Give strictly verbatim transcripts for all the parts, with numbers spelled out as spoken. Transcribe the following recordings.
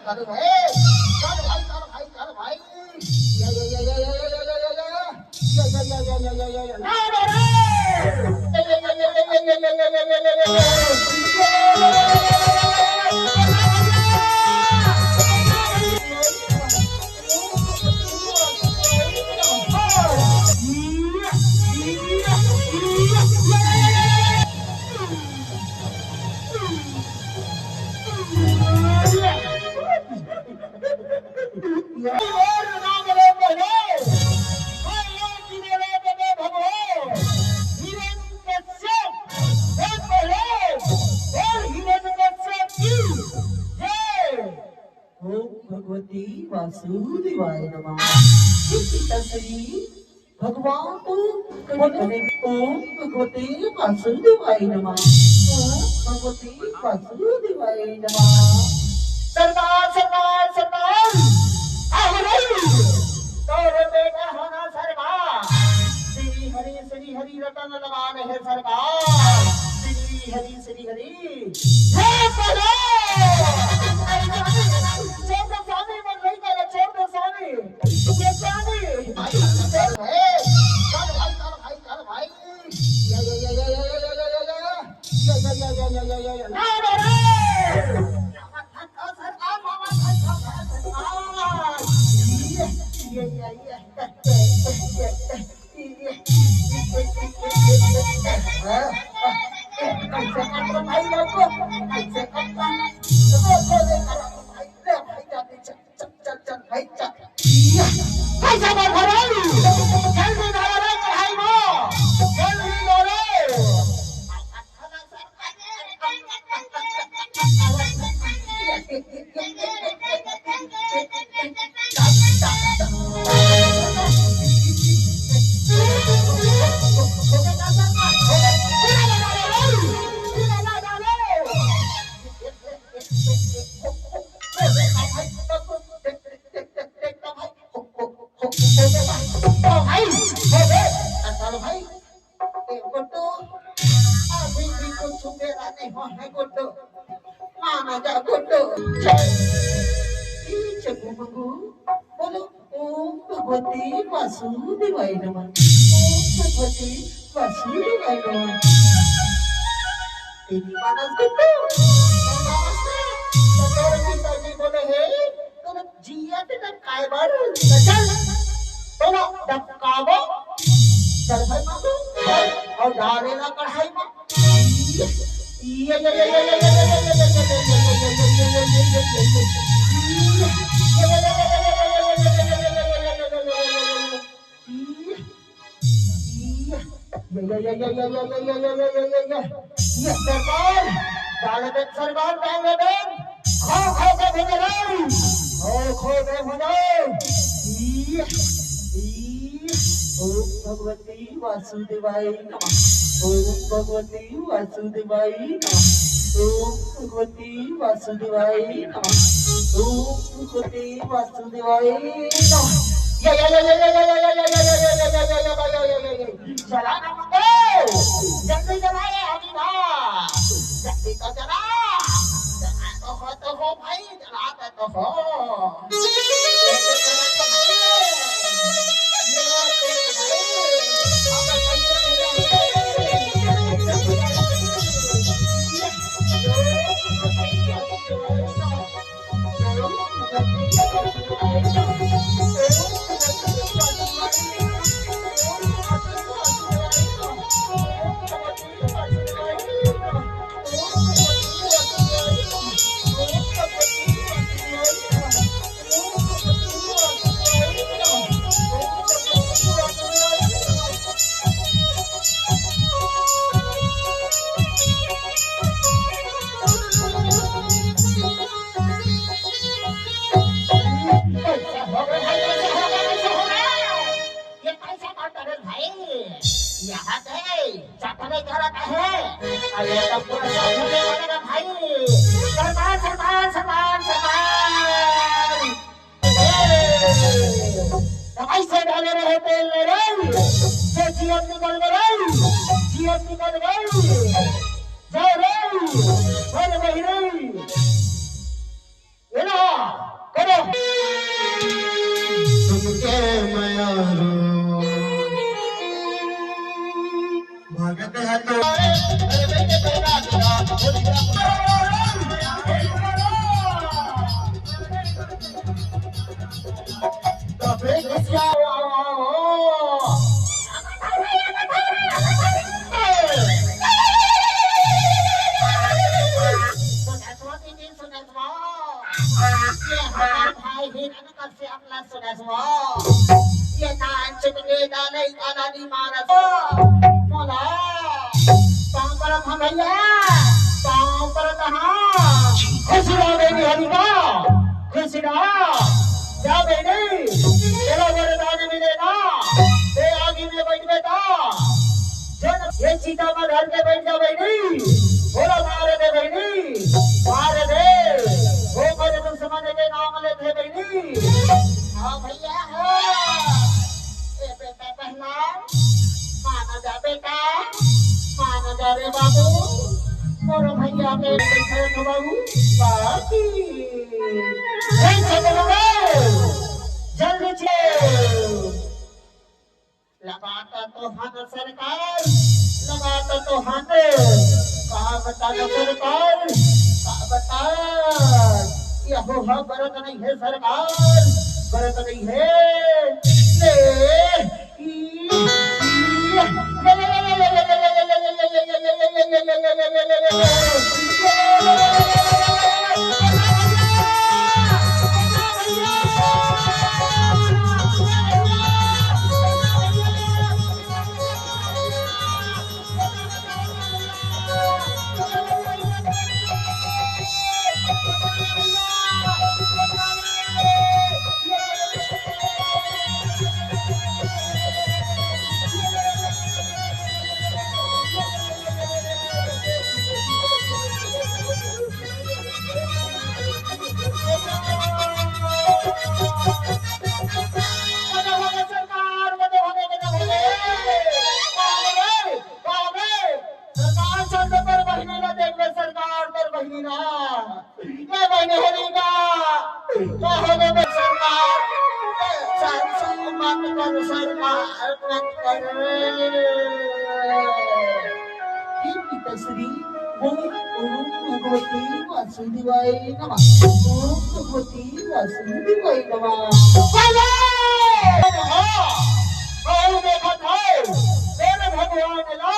अरे भाई, चल भाई, चल भाई, चल भाई। या, या, या। या, या, या, या, या, या, या। या, या, या, या, या, या, या, या। ना, ना, ना। ओम भगवती वासुदेवाय नमः। हे पिताश्री, भगवान तो कने कने ओम भगवते वासुदेवाय नमः। ओम भगवते वासुदेवाय नमः। सरकार, सरकार, सरकार। आहो रे। तोरे बेटा होना सरकार। श्री हरि, श्री हरि रतन दबान है सरकार। श्री हरि, श्री हरि। हे प्रभु! छोड़ दो स्वामी, मन नहीं करे, छोड़ दो स्वामी। ये स्वामी। भाई, भाई, भाई, भाई। या, या, या, या। या, या, या, या, या, या। ना, ना, ना। ये, ये, ये, ये। भाई, ए गुड्डू, अभी भी कुछ मेरा नहीं हुआ है गुड्डू। माना जा गुड्डू। ई चकू मंगू, बोलो, ओम भगवती वासुदेवाय नमः। ओम भगवती वासुदेवाय नमः। तेरी मानस गुड्डू, नमस्ते। तो तेरे पिताजी बोले, हे, तूने जिया के डबकाए बर, तो चल, तोला डबकाबो। चल भाई मांगू, चल, अउ डाले ला कढ़ाई मा। ये, ये, ये। ये सरकार, डाल दे सरकार, डाल दे। खो खो के भुजराई, खो खो के भुजराई। ये, ये, ओम भगवती वासुदेवाय नमः। ओम भगवती वासुदेवाय नमः। ओम भगवती वासुदेवाय नमः। ओम भगवती वासुदेवाय नमः। या, या, या। चला ना मंगो, जल्दी चला ये हरी ना, जल्दी तो चला, चला तो हो, तो हो भाई, चला तो हो। ये पैसा काट रहे भाई, यहाँ से चटनी करत है। अरे तो पूरा सब होने वाला ना भाई। सरकार, सरकार, सरकार, सरकार। ए, तो ऐसे डाले रहे तेल में रे, जो जीवन निकल गए रे, जीवन निकल गए। जाओ रे, मर गई रे। ये ना, ये हमर भाई हिरण कश्यप ला सुनस वो। ये नाच के डाले काला नी मारस वो। मोला पाँव परत हँव भइया, पाँव परत हँव। खुशी रहा बेटी हरिका, खुशी रहा। जा बेटी, तेला वरदान मिले ना, ते आगी में बइठबे ता। जोन ये चिता में धर के बइठ जा बहिनी, ओला मार दे बहिनी, मार दे। ओ मोर दुश्मन के नाम लेथे बहिनी। हाँ भइया, हाँ। ए बेटा पहला, मान जा बेटा, मान जा रे बाबू, मोर भइया के देखे तो बाबू, बाकी। हे छगलवा, जल्दी चल। लगाता तो हन सरकार, लगाता तो हन। का बताओ सरकार, का बताओ? यहो हा बरत नहीं है सरकार, बरत नहीं है। ले, ई, ई, सरकार, चल तो तोर बहिनी ला देख ले सरकार, तोर बहिनी ला। ए बहिनी होली का, का होले बे सरकार? सर, सर, मत कर सरकार, मत कर। हे पिताश्री, ओम, ओम भगवती वासुदेवाय नमः। ओम भगवती वासुदेवाय नमः। भले! हाँ, और देखत है, तेरे भगवान ला।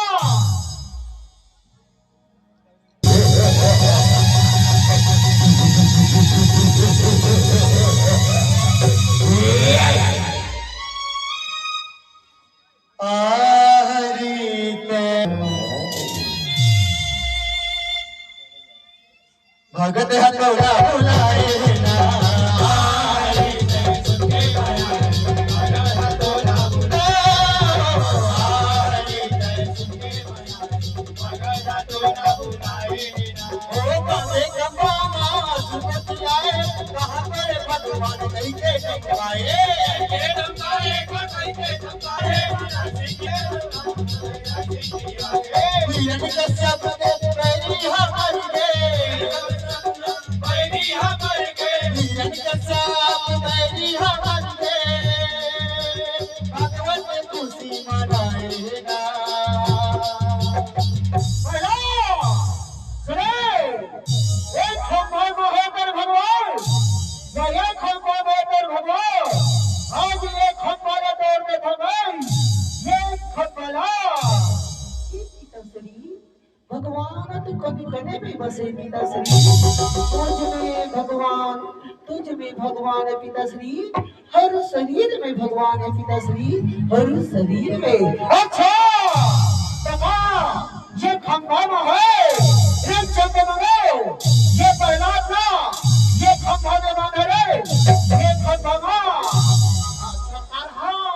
भगत ह तोला बुलाए ना। भगवान, सुने, एक खंभा में होकर भगवान, या एक खंभा में होकर भगवान, आज एक खंभा ला तोड़ देथँव भाई, एक खंभा ला। भगवान तो कभी कने भी बसे पिताश्री, तुझ में भगवान, तुझ में भगवान है पिताश्री। हर शरीर में भगवान है पिताश्री, हर शरीर में। अच्छा, तथा ये खंभा में है, ये चंद्रमा में, ये प्रहलाद ना, ये खंभा में मान रे, ये खंभा में। अच्छा, हाँ,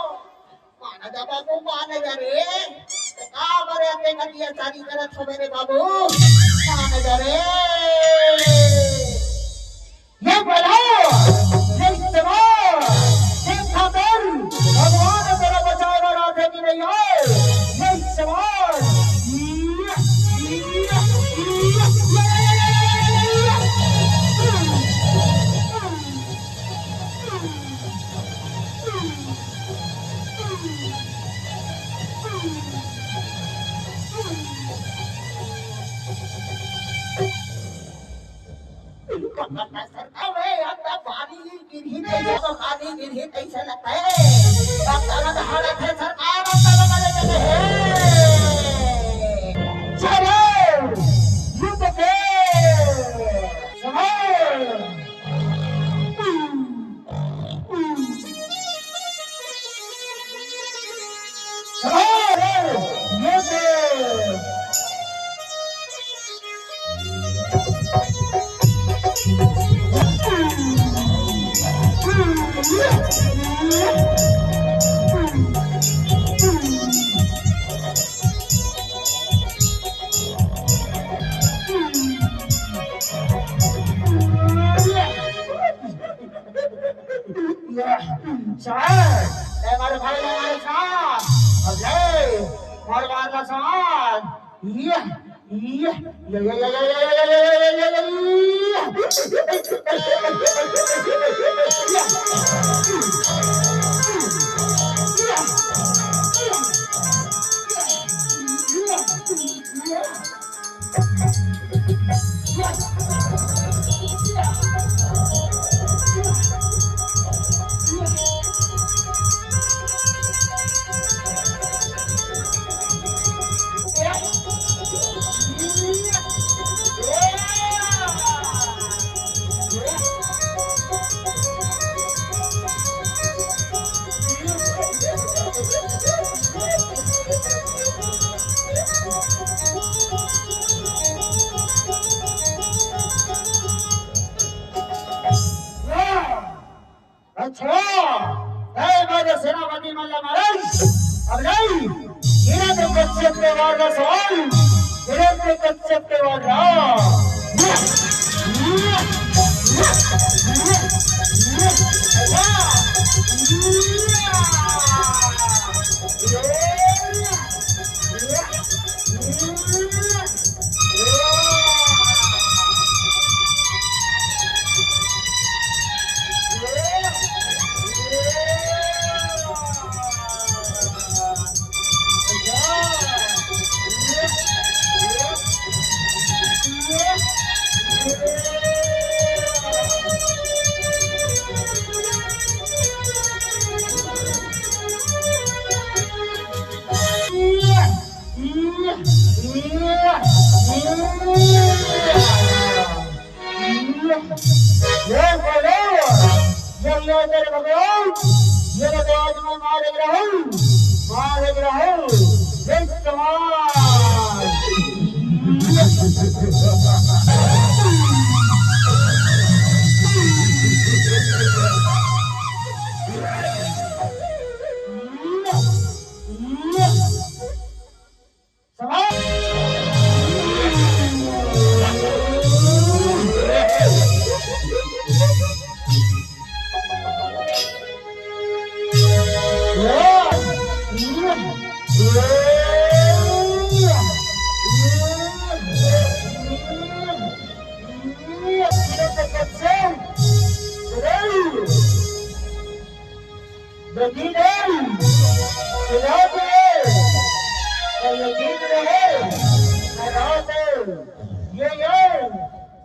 मान जा बाबू, मान जा रे। का बरे अतेक अत्याचारी करत हवे रे बाबू, मान जा रे। ये बलाओ, ये जवान, ये खातर भगवान तेरा बचाए वाला थे कि नहीं आए? ये जवान। अबे, अब तो पानी गिरही तइसे, तो पानी गिरही तइसे लगता है। अब तो लगा हालत है सरकार, अब तो लगा ले चले हैं। चलो, युद्ध के समय। ये, चार, ले मार भाई, ले मार चार। अब ले, मार मार ला चार। ये, ये, ये, अच्छा, ए मारे सेनापति मन ला मारन। अब नहीं, हिरण्यकश्यप के वार ला सवाल, हिरण्यकश्यप के वार ला। ये बोलो, ये, ये तेरे भगवान, ये तो आज मैं मारे रहूं, मारे रहूं, ये समान। ये दीन हे, ये रात हे, ये दीन हे, ये रात हे। ये, ये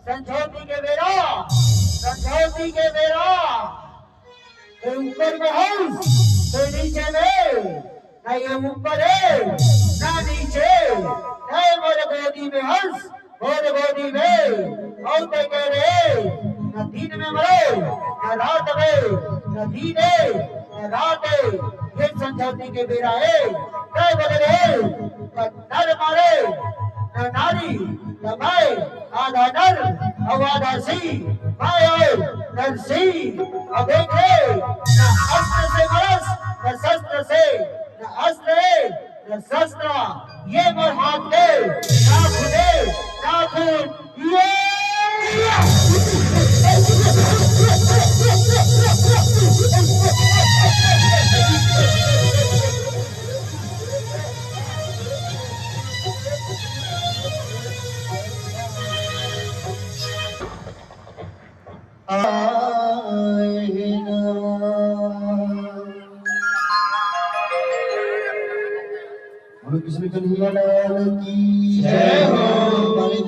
संझौती के बेरा, संझौती के बेरा, ये ऊपर में हंस, ये नीचे में, ना ये ऊपर हे, ना नीचे, ना ये मोर गोदी में हंस, मोर गोदी में, अउ तैं कहे रहे, न दिन में मरे, न रात में, न दिन हे, न रात हे, ये संझौती के बेरा हे, तैं बोले रहे, न नर मारे, न नारी, न मैं, आधा नर, अउ आधा सिंह, मैं अउ नरसिंह, अब एक हे, न अस्त्र से मरस, न शस्त्र से, न अस्त्र हे, न शस्त्र, ये मोर हाथ के, ना खुदे, ना खून, ये। आए ना। बोलो कृष्ण कन्हैया लाल की जय हो। हमारे